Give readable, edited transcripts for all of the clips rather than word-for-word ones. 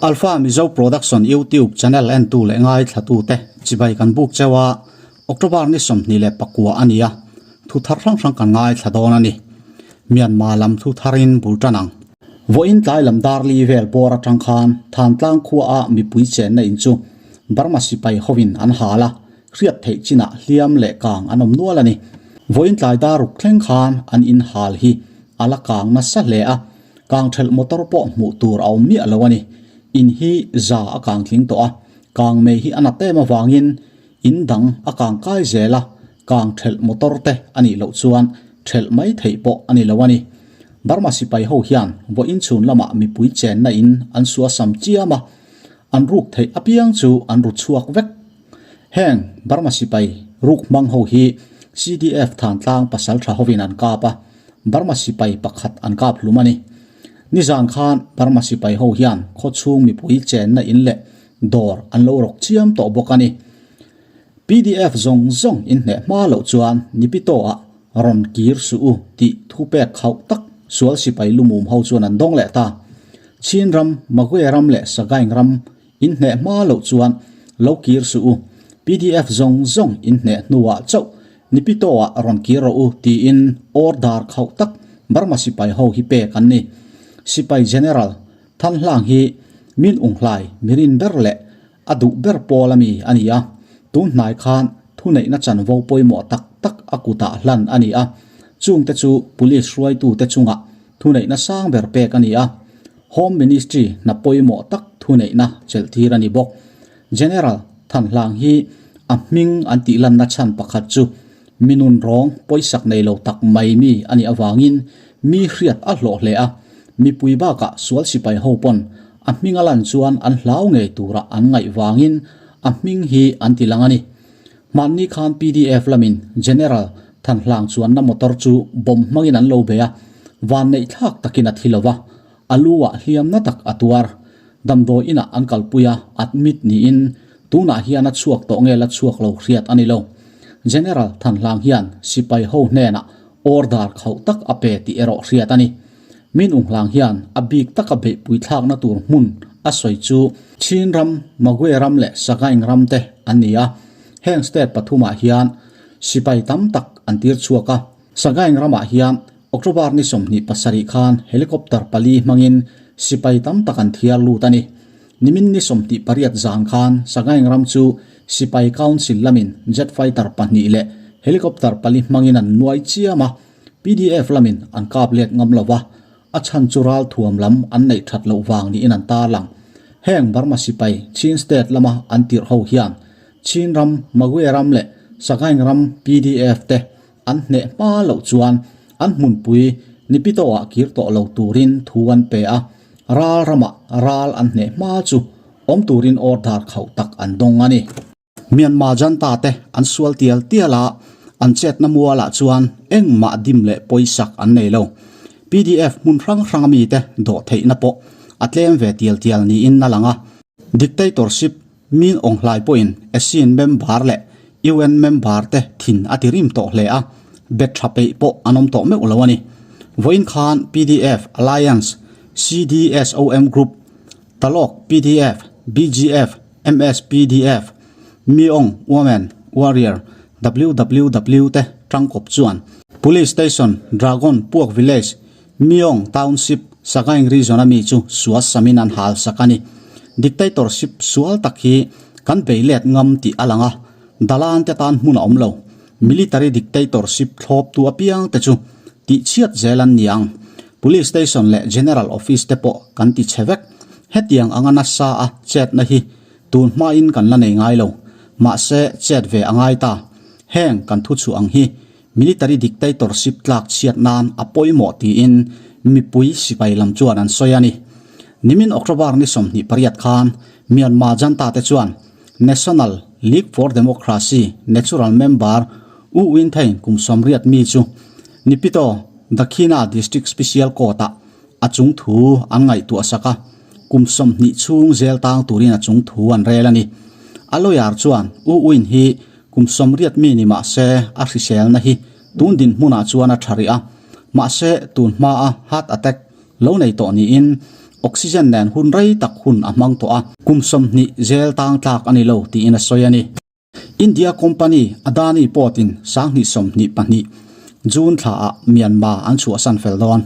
Alpha Mizo Production YouTube channel entu leh ngaithla te chibai kan buk cheu a, October ni 24 a ni a, thu thar hrang hrang kan ngaithla dawn a ni. Myanmar lam thu tharin bul tan ang. Vawiin tlai lam dar li vel bawr atang khan Thantlang khua a mipui chenna in chu Burma sipai hovin an hal a, hriat theih chinah hliam leh kang an awm nual a ni. Vawiin tlai dar ruk thleng khan an in hal hi a la kang nasa hle a, kang thelh motor pawh hmuh tur a awm miah lo a ni. In hi za a kang tling tawh a, kang mei hi a nat em avangin in dang a kang kai zel a, kang thelh motor te a nih loh chuan thelh mai theih pawh a ni lo a ni. Burma sipai ho hian vawiin chhun lamah mipui chenna in an suasam chiam a, an ruk theih apiang chu an ru chhuak vek. Heng Burma sipai ruk hmang ho hi CDF Thantlang pasal tha hovin an kap a, Burma sipai pakhat an kap hlum a ni. Nizan khan Burma sipai ho hian khawchhung mipui chenna in leh dawr an lo rawk chiam tawh bawk a ni. PDF zawng zawng in hneh hma loh chuan Nipito ah rawn kir suh u tih thu pek khauh tak sual sipai lumum ho chuan an dawng leh ta. Chin ram, Magwe ram leh Sagaing ram In hneh hma loh chuan lo kir suh u, pdf zawng zawng in hneh hnuah chauh Nipito-ah rawn kir rawh u tiin order khauh tak Burma sipai ho hi pek an ni. Sipai General Thanhlang hi min unghlai mirin ber leh a duh ber pawl a mi a ni a, tun hnai khan thuneihna chanvo pawimawh tak tak a kutah hlan a ni a, chungte chu police hruaitute chungah Thuneihna sang ber pek a ni a, Home Ministry hna pawimawh tak thuneihna chelh tir a ni bawk. General Thanhlang hi a hming an tih lanna chhan pakhat chu mi nun rawng pawisak nei lo tak mai mi a nih avangin mi hriat a hlawh hle a, mipui bakah sual sipai ho pawn a hming a lan chuan an hlau ngei tura an ngaih vangin a hming hi an ti lang a ni. Hmanni khan pdf lamin General Thanhlang chuanna motor chu bomb hmangin an lo bei a, vanneih thlak takin a thi lo va, a lu ah hliam na tak a tuar. Damdawi inah an kalpui a, admit niin tunah hian a chhuak tawh nge la chhuak lo hriat a ni lo. General Thanhlang hian sipai ho hnenah order khauh tak a pe tih erawh hriat a ni. Min Unghlang hian a bik taka beihpui thlakna tur hmun a sawi chu Chin ram, Magwe ram leh Sagaing ram te an ni a. Heng state pathumah hian sipai tam tak an tir chhuak a. Sagaing ramah hian October ni 27 khan helicopter pali hmangin sipai tam tak an thiar lut a ni. Nimin ni 28 zan khan Sagaing ram chu sipai council lamin jet fighter pahnih leh helicopter pali hmangin an nuai chiam a. Pdf lamin an kap let ngam lo va, a chhan chu ral thuam lam an neih that loh vang niin an tarlang. Heng Burma sipai Chin State lama an tirh ho hian Chin ram, Magwe ram leh Sagaing ram pdf te an hneh hma loh chuan an hmunpui Nipitawah kir tawh lo turin thu an pe a, ral ramah ral an hneh hma chu awm turin order khauh tak an dawng a ni. Myanmar janta te an sual tial tial a, an chetna mualah chuan engmah dim leh pawisak an nei lo. Pdf hmun hrang hrang ami te dawh theihna pawh a tlem ve tial tial niin a lang a. Dictatorship min awnghlai pawhin ASEAN member leh UN member te thin a ti rim tawh hle a, bet tha peih pawh an awm tawh meuh lo a ni. Vawiin khan pdf Alliance, CDSOM Group, Talawk pdf, BGF, MSPDF, Myong Women Warrior, WWW te tangkawp chuan Police Station, Dragon Puak Village, Myong Township, Sagaing Region a mi chu sual samin an hal sak a ni. Dictatorship sual tak hi kan bei let ngam tih a lang a, dalan te tan hmun a awm lo. Military dictatorship thlawptu apiang te chu tihchhiat zel an ni ang. Police Station leh General Office te pawh kan ti chhe vek. Hetiang anga nasa a chetna hi tun hmain kan la nei ngai lo. Mahse, chet ve a ngai ta. Heng kan thu chhuah ang hi Military Dictatorship tlak chhiat nan a pawimawh tiin mipui sipai lam chuan an sawi a ni. Nimin October ni 28 khan Myanmar janta te chuan National League for Democracy Natural Member U Win Thein kum 80 mi chu Nipito Dakhina District Special Court-ah a chung thu an ngaihtuah sak a, kum 20 chhung zel tang turin a chung thu an rel a ni. A lawyer chuan U Win hi kum 80 mi ni mah se a hriselna hi tun dinhmunah chuan a tha rih a, mahse tun hmaa heart attack lo nei tawh niin Oxygen nen hun rei tak hun a hmang tawh a, kum 20 zel tang tlak a ni lo tiin a sawi a ni. India company Adani Port in 2022 June thla ah Myanmar an chhuahsan fel dawn.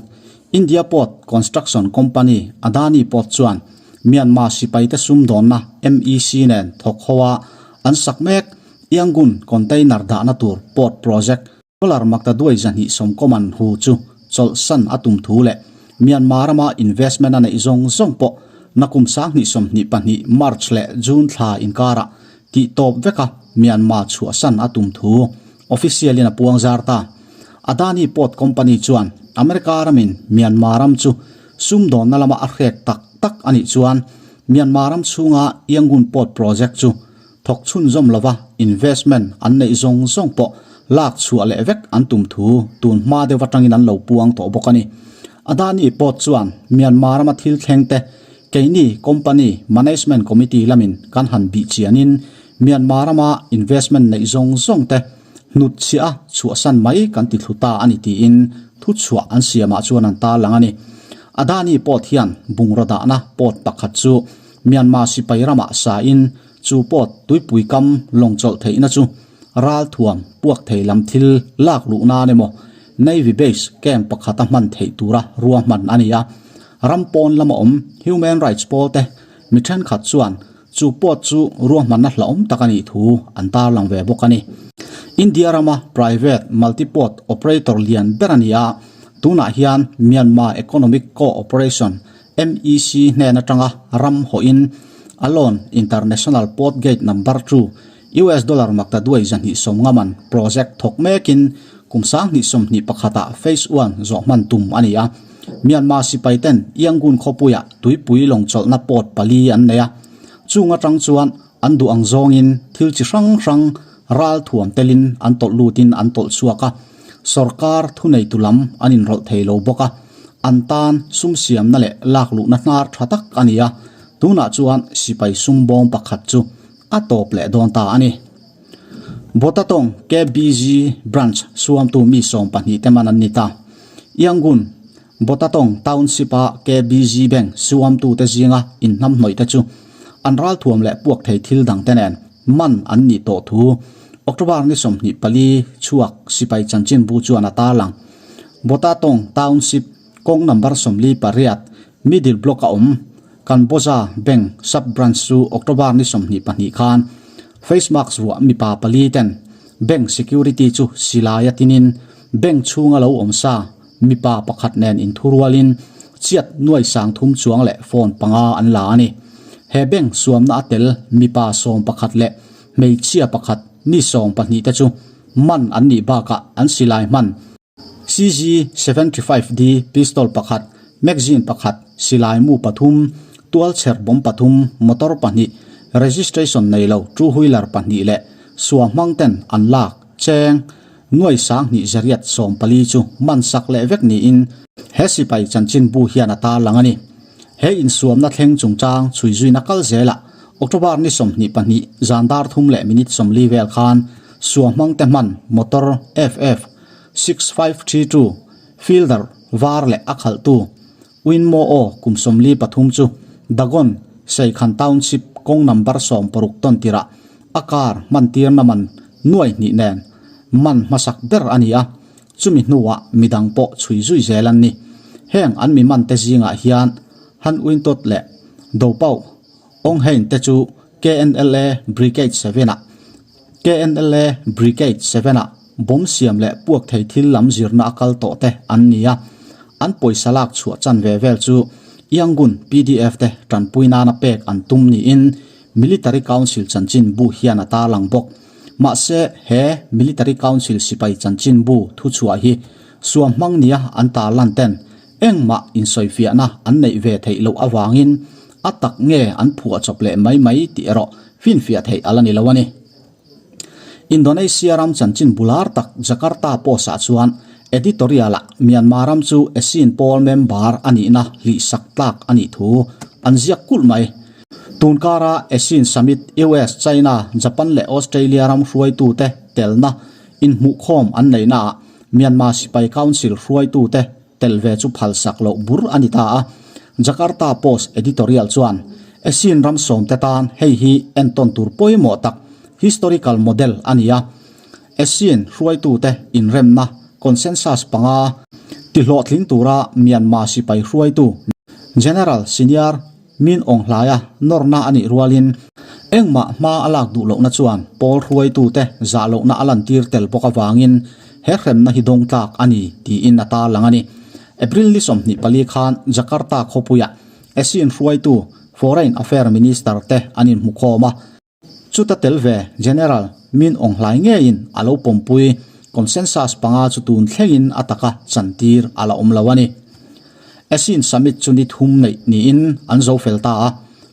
India Port Construction Company Adani Port chuan Myanmar sipaite sumdawnna MEC nen thawk ho a an sak mek Yangon container dahna tur port project Dollar maktaduai 220 man hu chu chawlhsan a tum thu leh Myanmar rama investment a neih zawng zawng pawh nakum 2022 March leh June thla inkarah tih tawp veka Myanmar chhuahsan a tum thu official in a puang zar ta. Adani Port Company chuan America ramin Myanmar ram chu sumdawnna lama a hrek tak tak a nih chuan Myanmar ram chhunga Yangon Port Project chu Thawk chhunzawm lova investment an neih zawng zawng pawh lak chhuah leh vek an tum thu tun hma deuh atangin an lo puang tawh bawk a ni. Adani pawt chuan Myanmar rama thil thleng te keini company management committee lamin kan han bih chianin Myanmar rama investment neih zawng zawng te hnut chhiah a chhuahsan mai kan ti thlu ta a ni tiin thu chhuah an siamah chuan an tarlang a ni. Adani pawt hian bungraw dahna pawt pakhat chu Myanmar sipai ramah sain chu pawt tuipui kam lawng chawlh theihna chu ralthuam puak thei lam thil lak luh nan emaw Navy base camp pakhata hman theih tura ruahman a ni a. Ram pawn lama awm human rights pawl te mi thenkhat chuan chu pawt chu ruahmanna hlauhawm tak a nih thu an tarlang ve bawk a ni. India rama private multi-port operator lian ber a ni a, tunah hian Myanmar Economic Co-operation MEC hnen atanga ram hawhin a loan International Port Gate Number 2 US dollar maktaduai 250 man project thawk mekin kum 2021 ah Phase 1 zawh hman tum a ni a. Myanmar sipai ten Yangon khawpuiah tuipui lawng chawlhna port pali an nei a. Chung atang chuan an duh ang zawngin thil chi hrang hrang ral thuam telin an tawlh lutin an tawlh chhuak a. Sorkar thuneitu lam an inrawlh thei lo bawk a. An tan sum siamna leh lak luhna hnar tha tak a ni a, tunah chuan sipai sum bawm pakhat chu a tawp leh dawn ta a ni. Botatong KBZ Branch suamtu mi 12 te man an ni ta. Yangon, Botatong Township-a KBZ Bank suamtute zinga inhnamhnawih te chu an ralthuam leh puak thei thil dangte nen man an nih tawh thu October ni 24 chhuak sipai chanchinbu chuan a tarlang. Botatong Township kawng number 48 Middle Block a awm Kanbawza Bank Sub Branch chu October ni 22 khan face mask vuah mipa pali ten bank security chu silai a tinin bank chhunga lo awm sa mipa pakhat nen inthurualin chiat nuai sang thum chuang leh phone panga an la a ni. He bank suamna a tel mipa 11 leh hmeichhia pakhat mi 12 te chu man an nih bakah an silai hman CZ 75D pistol pakhat, magazine pakhat, silai mu pathum, tual chher bawm pathum, motor pahnih, registration nei lo two wheeler pahnih leh sua hmang ten an lak cheng nuai sang hnih zariat 14 chu man sak leh vek niin he sipai chanchin bu hian a tarlang a ni. He insuamna thleng chungchang chhui zuina kal zelah October ni 22 zan dar thum leh minute 40 vel khan sua hmang te hman motor FF 6532 Fielder var leh a khalhtu Winmo aw kum 43 chu Dagon Seikhan Township kawng number 16 tawn tirah a car hman tirna man nuai hnih nen man hmasak ber a ni a, chumi hnuah midang pawh chhui zui zel an ni. Heng an mi man te zingah hian Han Wintot leh Dopau Ong Hein te chu KNLA Brigade 7 ah KNLA Brigade 7 ah bawm siam leh puak thei thil lam zirna a kal tawh te an ni a, an pawisa lak chhuah chan ve vel chu Yangon PDF te tanpui nana pek an tum niin Military Council chanchin bu hian a tarlang bawk. Mahse he Military Council sipai chanchin bu thu chhuah hi suam hmang nia an tarlan ten engmah insawifiahna an neih ve theih loh awangin a tak nge an phuah chawp leh mai mai tih erawh finfiah theih ala ni lo a ni. Indonesia ram chanchin bular tak Jakarta Post ah chuan editorial ah Myanmar ram chu ASEAN pawl member a nihna hlih sak tlak a nih thu an ziak kulh mai. Tunkara ASEAN Summit US, China, Japan leh Australia ram hruaitute telna inhmuhkhawm an neihnaah Myanmar Sipai Council hruaitute tel ve chu phal sak loh bur a ni ta a. Jakarta Post editorial chuan, ASEAN ram sawmte tan hei hi entawn tur pawimawh tak, historical model a ni a. ASEAN hruaitute inremna, consensus, panga tihlawhtling tura Myanmar sipai hruaitu General Senior Min Aung Hlaia nawrna a nih rualin engmah hma a lak duh lohna chuan pawl hruaitute zah lohna a lantir tel bawk avangin he hremna hi dawng tlak a ni tiin a tarlang a ni. April ni 24 khan Jakarta khawpuiah ASEAN hruaitu Foreign Affair Minister te an inhmukhawm a. Chuta tel ve General Min Aung Hlaing ngeiin a lo pawmpui consensus panga chu tun thlengin a taka chantir a la awm lo a ni. ASEAN Summit chu ni thum neih niin an zo fel ta a,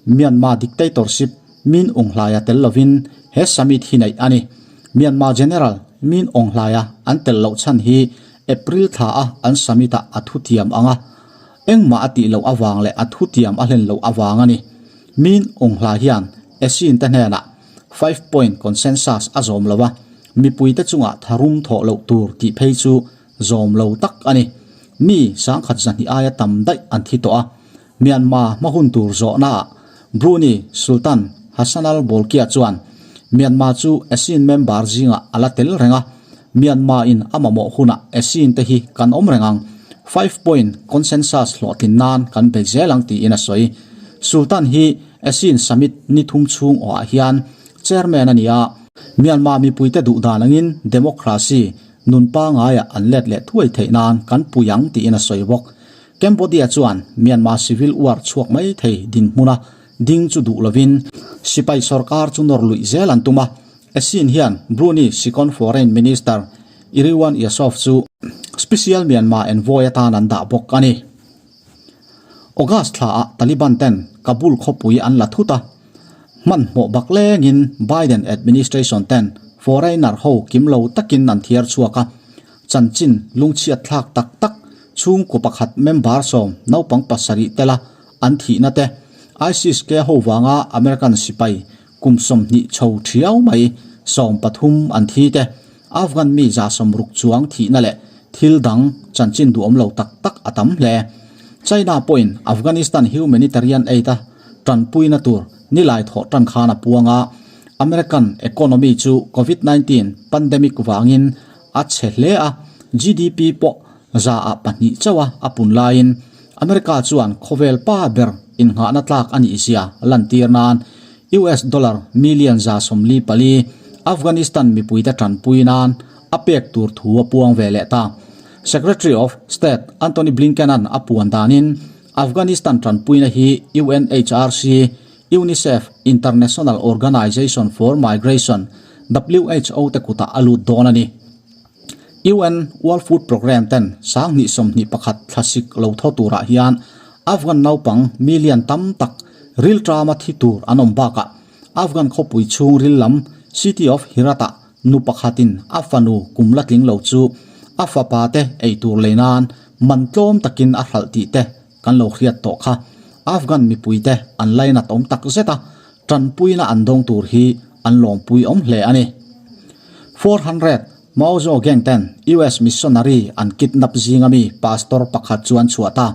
Myanmar dictatorship Min Aung Hlaia tel lovin he summit hi neih a ni. Myanmar General Min Aung Hlaia an tel loh chhan hi April thla a an summit ah a thutiam ang a, engmah a tih loh avang leh a thutiam a hlen loh avang a ni. Min Aung Hla hian ASEAN te hnenah Five Point Consensus a zawm lo a, mipuite chungah tharum thawh loh tur tih phei chu zawm lo tak a ni. Mi sangkhat zahnih aia tam daih an thi tawh a, Myanmar hma hun tur zawhnaah Brunei Sultan Hassanal Bolkiah chuan Myanmar chu ASEAN member zingah a la tel reng a, Myanmar in a mamawh hunah ASEAN te hi kan awm reng ang, Five Point Consensus hlawhtlin nan kan bei zel ang tiin a sawi. Sultan hi ASEAN Summit ni thum chhung awhah hian chairman a ni a, Myanmar mipuite duh dan angin democracy nun pangaiah an let leh thuai theih nan kan pui ang tiin a sawi bawk. Cambodia chuan Myanmar civil war chhuak mai thei dinhmuna ding chu duh lovin sipai sorkar chu nawr luih zel an tum a, ASEAN hian Brunei Second Foreign Minister Erywan Yusof chu Special Myanmar Envoy atan an dah bawk a ni. August thlaah Taliban ten Kabul khawpui an la thut a, hmanhmawh bak lengin Biden administration ten foreigner ho kim lo takin an thiar chhuak a, chanchin lungchhiat thlak tak tak chhungkaw pakhat member sawm naupang pasarih tela an thihna te, ISIS-K ho vanga American sipai kum 20 chho thiau mai 13 an thi te, Afghan mi 60 chuang thihna leh thil dang chanchin duhawm lo tak tak a tam hle. China pawhin Afghanistan humanitarian aid a tanpuina tur nilai thawh tan khan a puang a, American economy chu Covid 19 pandemic vangin a chhe hle a, GDP pawh za ah pahnih chauh a a pun laiin America chuan khawvel pa ber innghahna tlak a nih zia lantir nan US dollar million 144 Afghanistan mipuite tanpui nan a pek tur thu a puang ve leh ta. Secretary of State Antony Blinken-a'n a puan danin Afghanistan tanpuina hi UNHRC, UNICEF, International Organization for Migration, WHO te kutah a lut dawn a ni. UN World Food Programme ten 2021 thlasik lo thaw turah hian Afghan naupang million tam tak rilṭama thi tur an awm bakah Afghan khawpui chhungril lam City of Herat-ah nu pakhatin a fanu kum la tling lo chu a fapa te ei tur lei nan man tlawm takin a hralh tih te kan lo hriat tawh kha. Afghan mipui te an lainat awm tak zet a, tanpuina an dawng tur hi an lawmpui awm hle a ni. 400 Maozo gang ten US missionary an kidnap zinga mi pastor pakhat chu an chhuah ta.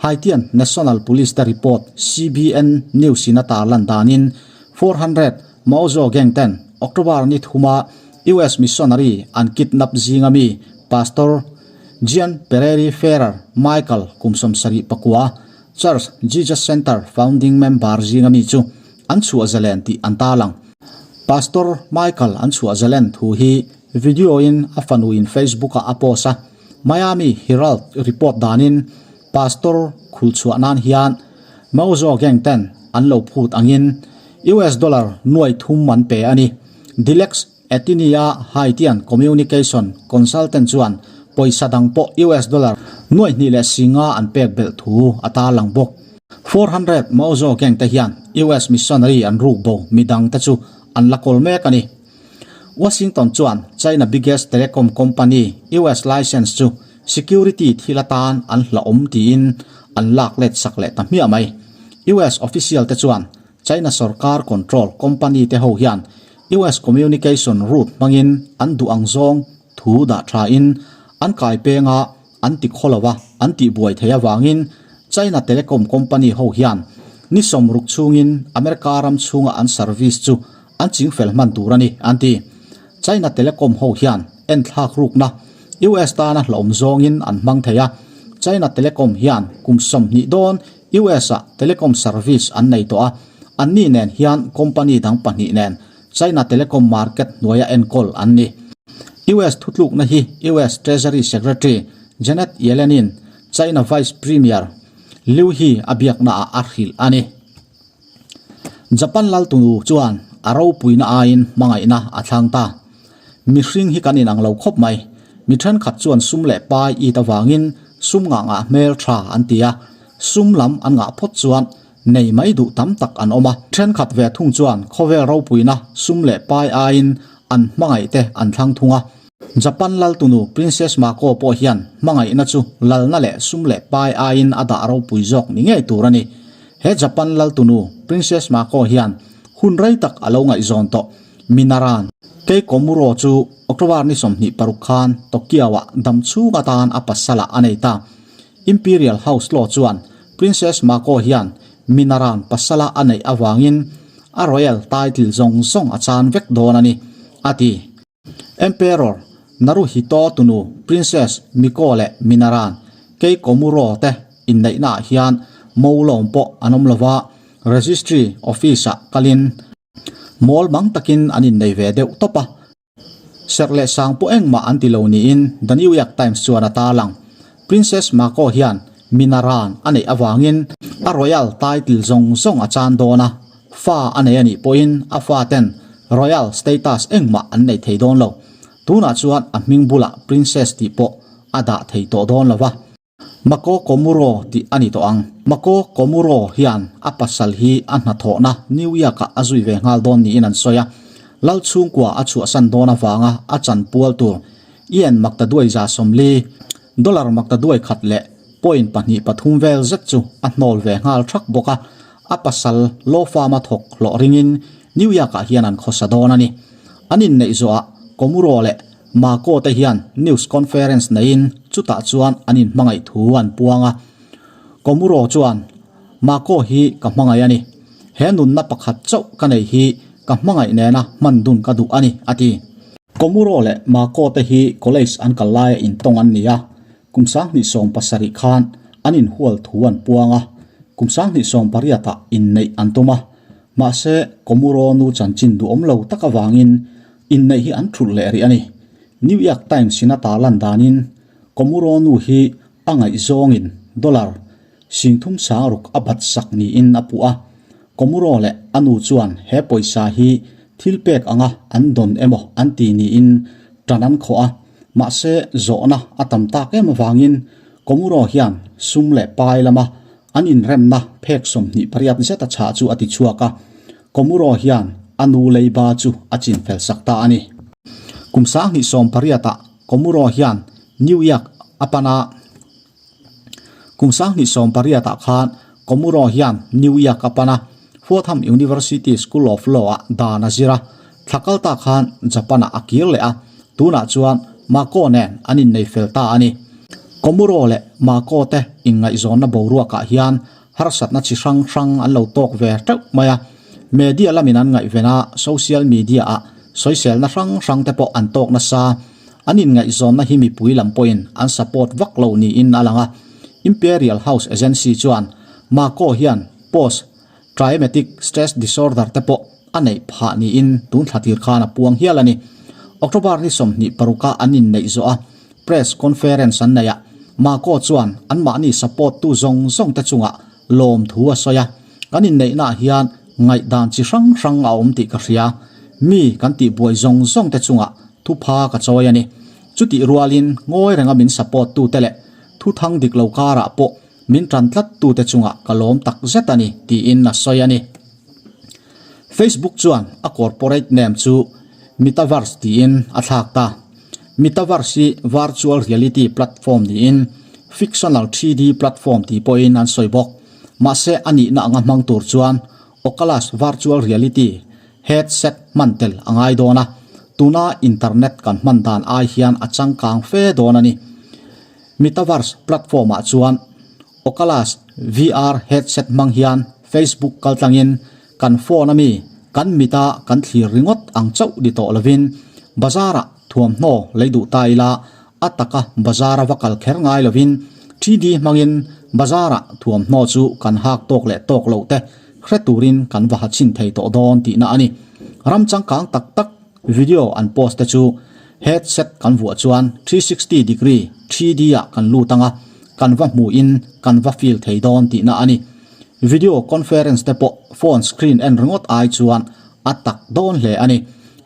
Haitian National Police te report CBN News in a tarlan danin 400 Maozo gang ten October ni thuma US missionary an kidnap zinga mi Pastor Jean Pereri Ferrer Michael kum 74 Church Jesus Center founding member zinga mi chu an chhuah zalen tih an tarlang. Pastor Michael an chhuah zalen thu hi video in a fanu in Facebook ah a post a, Miami Herald report danin Pastor khul chhuah nan hian Maozo gang ten an lo phut angin US dollar nuai thum an pe a ni. Dilex Etinia Haitian Communication Consultant chuan pawisa dang pawh US dollar nuai hnih leh singa an pek belh thu a tarlang bawk. 400 Maozo gang te hian US missionary an ruk bo midang te chu an la kawl mek a ni. Washington chuan China biggest telecom company US license chu security thil atan an hlauhawm tiin an lak let sak leh ta hmiah mai. US official te chuan China sorkar control company te ho hian US communication route hmangin an duh ang zawng thu dah tha in an kai penga an ti khaw lo a, an tih buai thei avangin. China Telecom company ho hian ni 60 chhungin America ram chhunga an service chu an chingfel hman tur a ni, an ti. China Telecom ho hian enthlak rukna US tana hlauhawm zawngin an hmang thei a, China Telecom hian kum 20 dawn US ah telecom service an nei tawh a, anni nen hian company dang pahnih nen China Telecom market hnuaia enkawl an ni. US thutlukna hi US Treasury Secretary Janet Yellen-in China Vice Premier Liu He a biaknaah a hrilh a ni. Japan laltunu chuan a ropuina aiin hmangaihna a thlang ta. Mihring hi kan inang lo khawp mai. Mi thenkhat chuan sum leh pai it avangin sum ngah ngah hmel tha an ti a, sum lam an ngah phawt chuan nei mai duh tam tak an awm a. Thenkhat ve thung chuan khawvel ropuina sum leh pai aiin an hmangaih te an thlang thung a. Japan laltunu Princess Mako pawh hian hmangaihna chu lalna leh sum leh pai aiin a dah ropui zawk ni ngei tur a ni. He Japan laltunu Princess Mako hian hun rei tak a lo ngaihzawn tawh. Minaran Kei Komuro chu October ni 26 khan Tokyo-ah dam chhung atan a pasalah a nei ta. Imperial House Law chuan Princess Mako hian Minaran pasala a neih avangin a royal title zawng zawng a chan vek dawn a ni, a ti. Emperor Naruhito tunu Princess Miko leh Minaran Kei Komuro te inneihnaah hian mo lawm pawh an awm lova, Registry Office-ah kalin Mawl mang takin an innei ve deuh tawp a, serh leh sang pawh engmah an ti lo niin The New York Times chuan a tarlang. Princess Mako hian Minaran a neih avangin a royal title zawng zawng a chan dawn a, fa a nei a nih pawhin a faten royal status engmah an nei thei dawn lo. Tunah chuan a hming bulah princess tih pawh a dah thei tawh dawn lo va. Mako Komuro tih a ni tawh ang. Mako Komuro hian a pasal hi a hnathawhna New York-ah a zui ve nghal dawn niin an sawi a. Lal chhungkua a chhuahsan dawn avanga a chanpual tur yen maktaduai 140, dollar maktaduai khat leh point pahnih pathum vel zet chu a hnawl ve nghal thak bawk a. A pasal law firm-a thawk hlawh ringin New York-ah hian an khawsa dawn a ni. An inneih zawhah Komuro leh Mako te hian news conference neiin chutah chuan an inhmangaih thu an puang a. Komuro chuan, Mako hi ka hmangaih a ni. He nunna pakhat chauh ka nei hi ka hmangaih nena hman dun ka duh a ni, a ti. Komuro leh Mako te hi college an kal laia intawng an ni a. Kum 2017 khan an inhual thu an puang a, kum 2018 ah inneih an tum a. Mahse, Komuro nu chanchin duhawm lo tak avangin Inneih hi an thulh leh rih a ni. New York Times in a tarlan danin Komuro nu hi a ngaihzawngin dollar 360,000 a bat sak niin a puh a. Komuro leh a nu chuan he pawisa hi thil pek anga an dawn emaw an ti niin tan an khawh a. Mahse, zawhna a tam tak em avangin Komuro hian sum leh pai lama an inremna phek 28 zet a chhah chu a ti chhuak a. Komuro hian a nu leiba chu a chinfel sak ta a ni. Kum 2018 ah Komuro hian New York a pan a. Kum 2018 ah khan Komuro hian New York a pan a, Fordham University School of Law ah dan a zir a. Thla kal ta khan Japan ah a kir leh a, tunah chuan Mako nen an innei fel ta a ni. Komuro leh Mako te inngaihzawnna boruakah hian Harsatna chi hrang hrang an lo tawk ve teuh mai a, media lamin an ngaihven a, social media ah sawiselna hrang hrang te pawh an tawk nasa. An inngaihzawnna hi mipui lam pawhin an support vak lo niin a lang a. Imperial House Agency chuan Mako hian post traumatic stress disorder te pawh a neih phah niin tun thla tir khan a puang hial a ni. October ni 26 a an inneih zawh a, Press conference an neih ah Mako chuan anmahni support tu zawng zawng te chungah lawm thu a sawi a, Kan inneihna ah hian ngaihdan chi hrang hrang a awm tih ka hria. Mi kan tihbuai zawng zawng te chungah thupha ka chawi a ni. Chutih rualin ngawi renga min support tu te leh thuthang dik lo karah pawh min tan tlat tu te chungah ka lawm tak zet a ni, tiin a sawi a ni. Facebook chuan a corporate name chu Metaverse tiin a thlak ta. Metaverse hi virtual reality platform niin fictional 3D platform tih pawhin an sawi bawk. Mahse a nihna anga hmang tur chuan Oculus virtual reality headset hman tel a ngai dawn a, tuna internet kan hman dan ai hian a changkang fe dawn a ni. Metaverse platform ah chuan. Oculus VR headset hmang hian Facebook kaltlangin kan phone ami kan mita kan thlir ringawt ang chauh ni tawh lovin bazar-ah thuamhnaw lei duh ta ila a taka bazar-a va kal kher ngai lovin 3D hmangin bazar-ah thuamhnaw chu kan hak tawk leh tawk loh te hre turin kan va ha chhin thei tawh dawn tihna a ni. Ram changkang tak tak video an post te chu headset kan vuah chuan 360 degree 3D ah kan lut anga kan va hmuhin kan va feel thei dawn tihna a ni. Video conference te pawh phone screen en ringawt ai chuan a tak dawn hle a ni.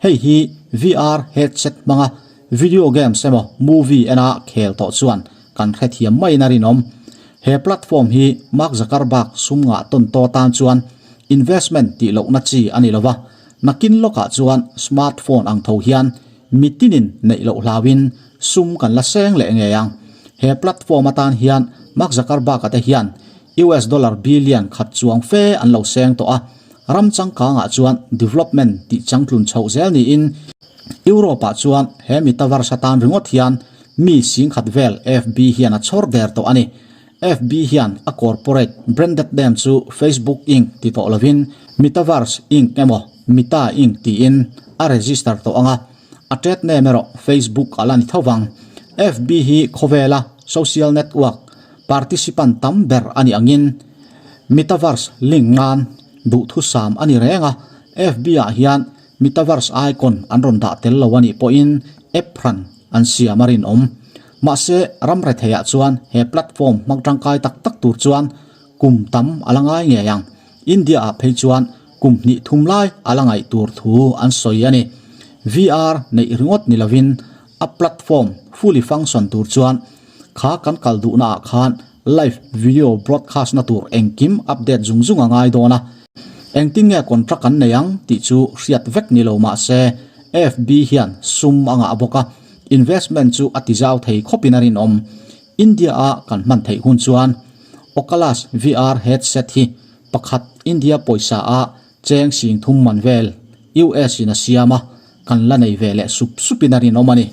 Hei hi VR headset hmanga video games emaw movie ena khel tawh chuan kan hrethiam maiin a rinawm. He platform hi Mark Zuckerberg sum ngah tawn taw tan chuan investment tih lohna chi a ni lova, nakin lawkah chuan smartphone ang tho hian mitinin neih loh hlauhin sum kan la seng leh ngei ang. He platform atan hian Mark Zuckerberg-a te hian US dollar billion khat chuang fe an lo seng tawh a, ram changkangah chuan development tih changtlun chhoh zel niin Europe-ah chuan he metaverse atan ringawt hian mi singkhat vel FB hian a chhawr der tawh a ni. FB hian a corporate branded name chu Facebook Inc ti tawh lovin Metaverse Inc emaw Meta Inc tiin a register tawh ang a, a trade name erawh Facebook a la ni tho vang. FB hi khawvela social network participant tam ber a nih angin Metaverse link nan duhthusam a ni reng a, FB ah hian Metaverse icon an rawn dah tel lo a nih pawhin app hran an siam a rinawm. Mahse, ram retheiah chuan he platform hmang tangkai tak tak tur chuan kum tam a la ngai ngei ang. India-ah phei chuan kum hnih thum lai a la ngaih tur thu an sawi a ni. VR neih ringawt ni lovin a platform fully function tur chuan kha kan kal duhnaah khan live video broadcast na tur engkim update zung zung a ngai dawn a. Engtin nge contract an nei ang tih chu hriat vek ni lo mah se FB hian sum a ngah bawk a, investment chu a ti zau thei khawpin a rinawm. India-a kan hman theih hun chuan Oculus VR headset hi pakhat India pawisa a cheng sing thum man vel US in a siam a, kan la nei ve leh sup supin a rinawm a ni.